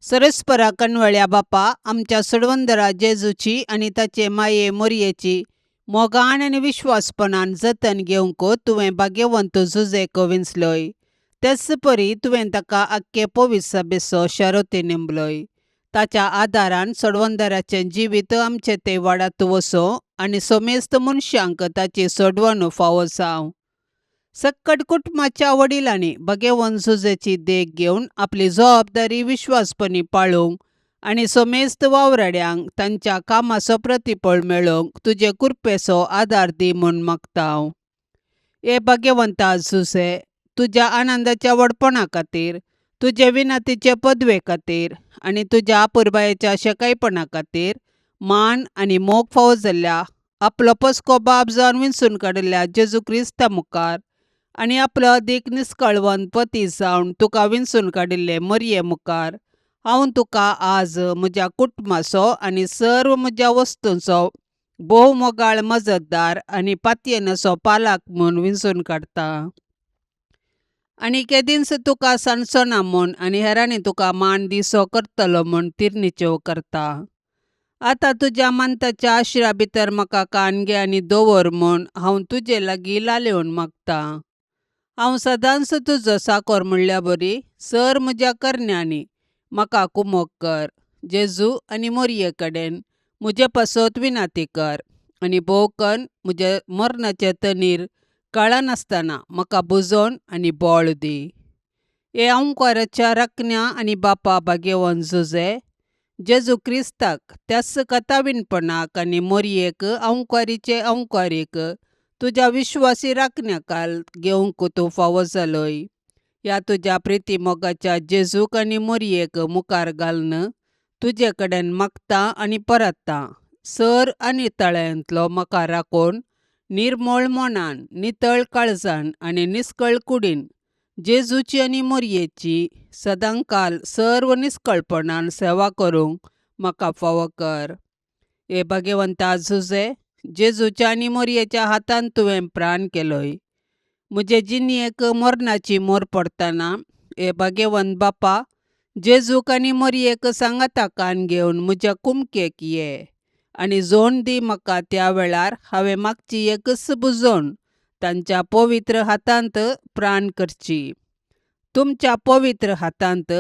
सरस्परा कणवळ्या बापा, आमच्या सोडवंदरा जेजूची आनी ताचे माये मोरयेची मोगान आनी विश्वासपणान जतन घेवंक तुवें भाग्यवंत जुजेक विंचलोय. तेच परी तुवें ताका आख्खे पवित्र सभेचो शरती नेमलोय. ताच्या आदारान सोडवंदराचें जिवीत आमचें तें वाडात वचों आनी समेस्त मनशांक ताची सोडवण फावो जावं. सक्कड कुटुंबाच्या वडिलांनी भगेवन जुजेची देख घेवन आपली जबाबदारी विश्वासपणी पाळोवंक आनी समेस्त वावराड्यांक तांच्या कामाचो प्रतिफळ मेळोवंक तुजे कृपेचो आदार दी म्हूण मागता हांव. हे भाग्यवंता जुजे, तुज्या आनंदाच्या व्हडपणा खातीर, तुजे विनंतीचे पदवे खातीर आनी तुज्या अपुरबायेच्या शेकायपणा खातीर मान आनी मोग फावो जाल्ल्या आपलो पसको बाप जावन विंचून काडिल्ल्या जेजू क्रिस्ता मुखार आनी आपलो अदीक निस्कळवंत पती जावन तुका विंचून काडिल्ले मरये मुखार हांव तुका आज म्हज्या कुटुंबाचो आनी सर्व म्हज्या वस्तूंचो भोव मोगाळ मजतदार आनी पातयेनाचो पालक म्हूण विंचून काडटा. आनी केदींच तुका सांडचो ना म्हूण आनी हेरांनी तुका मान दिसो करतलो म्हूण तिरनिचेव करता. आतां तुज्या मानताच्या आशिरा भितर म्हाका कान घे आनी दवर म्हूण हांव तुजे लागीं लालेवन मागतां. हांव सदांच तुजो साकोर म्हणल्या बरी सर म्हज्या करण्यांनी म्हाका कुमोक कर. जेजू आनी मोरये कडेन म्हजे पासत विनाती कर आनी भोव कन्न म्हज्या मरणाचे तणीर कळनासतना म्हाका बुजोवन आनी बळ दी. हे ओंकाराच्या राखण्या आनी बापा भाग्यवंत जुजे, जेजू क्रिस्ताक त्याच कथावीनपणाक आनी मोरयेक ओंकारीचे ओंकारीक तुज्या विश्वासी राखण्याकाल घेवंक तूं फावो जालोय. ह्या तुज्या प्रिती मोगाच्या जेजूक आनी मोरयेक मुखार घालून तुजे कडेन मागता आनी परत्ता. सर आनी तळ्यांतलो म्हाका राखून निर्मळ मनान, नितळ काळजान आनी निस्कळ कुडीन जेजूची आनी मोरयेची सदांकाल सर्व निस्कळपणान सेवा करूंक म्हाका फावो कर. हे भाग्यवंता जुजे, जेजूच्या आनी मोरयेच्या हातान तुवें प्राण केलोय. म्हजे जिणेक मरणाची मोर पडटना हे भाग्यवंत बापा, जेजूक आनी मोरयेक सांगाता कान घेवन म्हज्या कुमकेक ये आनी जोण दी म्हाका त्या वेळार हांवें मागची एकच बुजोवन तांच्या पवित्र हातांत प्राण करची. तुमच्या पवित्र हातांत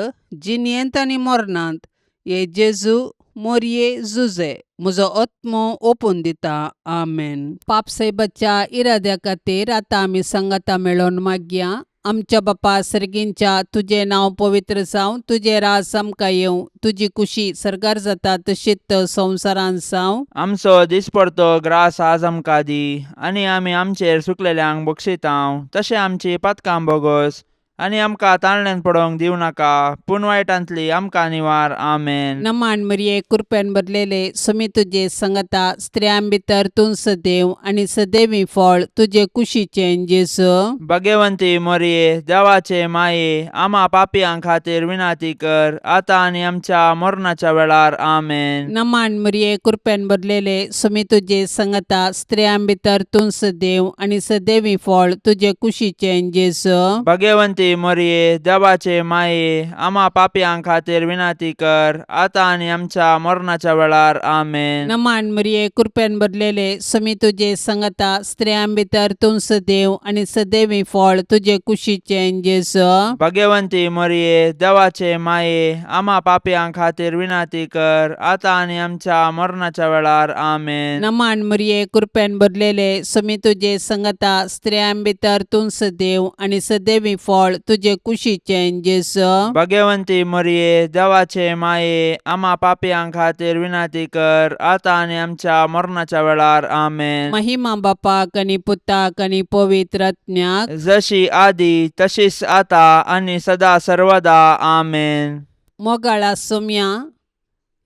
जिणेंत आनी मरणांत हे जेजू मोरये जुजे म्हजो आत्मो ओपून दिता. आमेन. पापसायबाच्या इराद्या खातीर आतां आमी सांगाता मेळोवन मागया. आमच्या बापा सर्गींच्या, तुजें नांव पवित्र जावं, तुजें राज आमकां येवं, तुजी कुशी सर्गार जाता तशीच संवसारांत जावं. आमचो दिसपडतो ग्रास आज आमकां दी आनी आमी आमचेर सुकलेल्यांक बक्षितांव तशें आमची पातकां बोगोस आनी आमकां ताळण्यान पडोवंक दिवं नाका पूण वायटांतली आमकां निवार. आमेन. नमान मरिये, कृपेन भरलेले, समी तुजे संगता, स्त्रियां भितर तूं सदैव आनी सदैवी फळ तुजे कुशीचें जेजू. भगवंती मोरये, देवाचे माये, आमा पापयां खातीर विनंती कर आतां आनी आमच्या मरणाच्या वेळार. आमेन. नमान मरिये, कृपेन भरलेले, समी तुजे संगता, स्त्रियां भितर तूं सदैव आनी सदैवी फळ तुजे कुशीचें जेजू. भगवंती मोरये, देवाचे माये, आमा पापयां खातीर विनंती कर आतां आनी आमच्या मरणाच्या वेळार. आमेन. नमान मरिये, कृपेन भरलेले, समी तुजे संगता, स्त्रियां भितर तूं सदैव आनी सदैवी फळ तुजे कुशीचें जेजू. भगवंती मोरये, देवाचे माये, आमा पापयां खातीर विनंती कर आतां आनी आमच्या मरणाच्या वेळार. आमेन. नमान मरिये, कृपेन भरलेले, समी तुजे संगता, स्त्रियां भितर तूं सदैव आनी सदैवी फळ तुजे कुशीचें जेजू. भगवंती मोरये, देवाचे माये, आमा पापयां खातीर विनंती कर आतां आनी आमच्या मरणाच्या वेळार. आमेन. महिमा बापाक आनी पुताक आनी पवित्र आत्म्याक, जशी आदी तशीच आता आनी सदा सर्वदा. आमेन. मोगाळा सोम्या,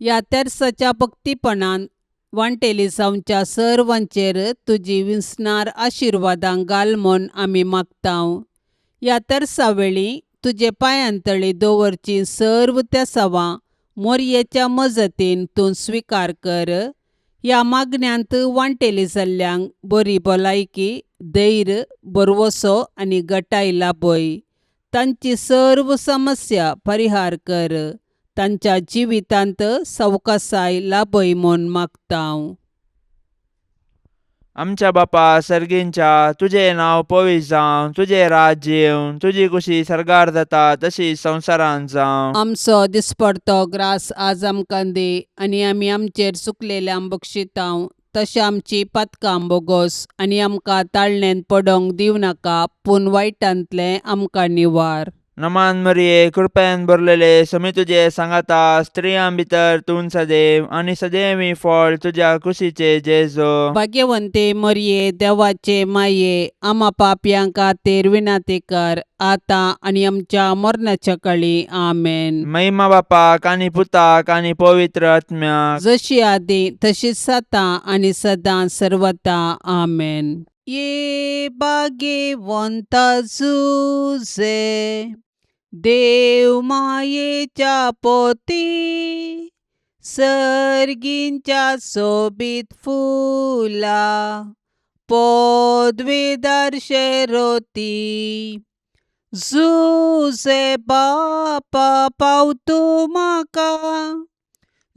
ह्या तेर्साच्या भक्तीपणान वांटेली जावच्या सर्वांचेर तुजी विंचणार आशिर्वादां घाल म्हूण आमी मागतांव. ह्या तरसावेळी तुजे पांयांतळी दवरची सर्व तेसावां मोरयेच्या मजतीन तूं स्विकार कर. ह्या मागण्यांत वांटेली जाल्ल्यांक बरी भलायकी, धैर्य, भरवसो आनी गटाय लाभय. तांची सर्व समस्या परिहार कर. तांच्या जिवितांत सवकासाय लाभय म्हूण मागतांव. आमच्या बापा सर्गींच्या, तुजें नांव पवित्र जावं, तुजें राज्य येवं, तुजी कुशी सर्गार जाता तशी संवसारांत जावं. आमचो दिसपडतो ग्रास आज आमकां दी आनी आमी आमचेर चुकलेल्यांक बक्षितांव तशें आमची पातकां बोगोस आनी आमकां ताळणेंत पडोंक दिवं नाका पूण वायटांतलें आमकां निवार. नमान मरिये, कृपेन भरलेले, समी तुजे सांगाता, स्त्रियां भितर तूं सदैव आनी सदैव फळ तुज्या कुशीचे जेजो. भाग्यवंते मरये, देवाचे माये, आमा पापयां खातीर विनंती कर आतां आनी आमच्या मरणाच्या काळी. आमेन. महिमा बापाक आनी पुताक आनी पवित्र आत्म्याक. जशी आदी तशीच आतां आनी सदां सर्वता. आमेन. ये भाग्यवंता जुजे, देव मायेच्या पोती, सर्गींच्या सोबीत फुला पदवीदार शेरोती. जुजे बापा पावतू म्हाका,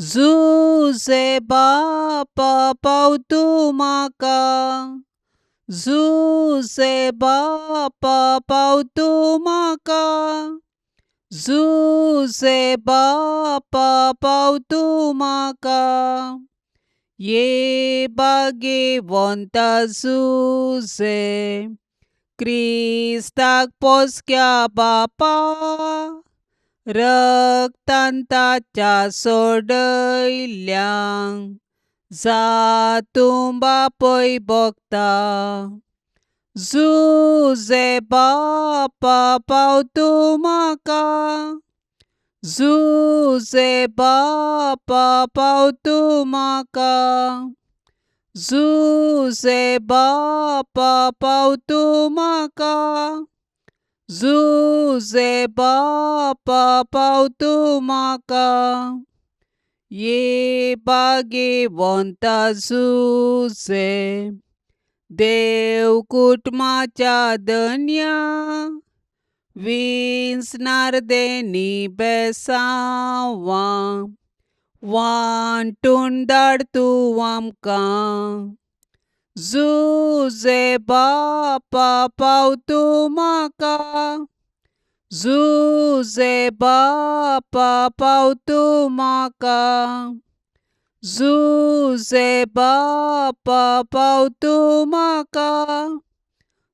जुजे बापा पावतू म्हाका, जुजे बापा पावतू म्हाका, जुजे बापा पावतू म्हाका. ये भाग्यवंता जुजे, क्रिस्ताक पोसक्या बापा, रक्तान ताच्या सोडयल्यांक जातूं बापय भोगता. जुजे बापा पावतू म्हाका, जुजे बापा पावतू म्हाका, जुजे बापा पावतू म्हाका, जुजे बापा पावतू म्हाका. ये भाग्यवंता जुजे, देव कुटुंबाच्या धन्या, विंचणार देनी बेसांवां वांटून धाड तूं आमकां. जुजे बापा पावतू म्हाका, जुजे बापा पावतू म्हाका, जुजे बापा पावतू म्हाका,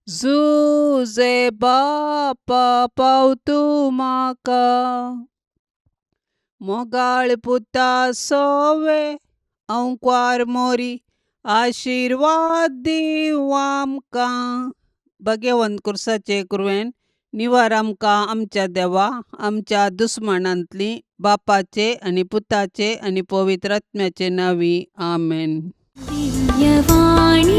जुजे बापा पावतू म्हाका. मोगाळ पुता सोवे अंकवार मोरी, आशिर्वाद दीव आमकां. भाग्यवंत कुर्साचे कुरवेन निवार आमकां आमच्या देवा आमच्या दुस्मानांतली, बापाचे आनी पुताचे आनी पवित्र आत्म्याचे नांवी. आमेन. दिव्यवाणी.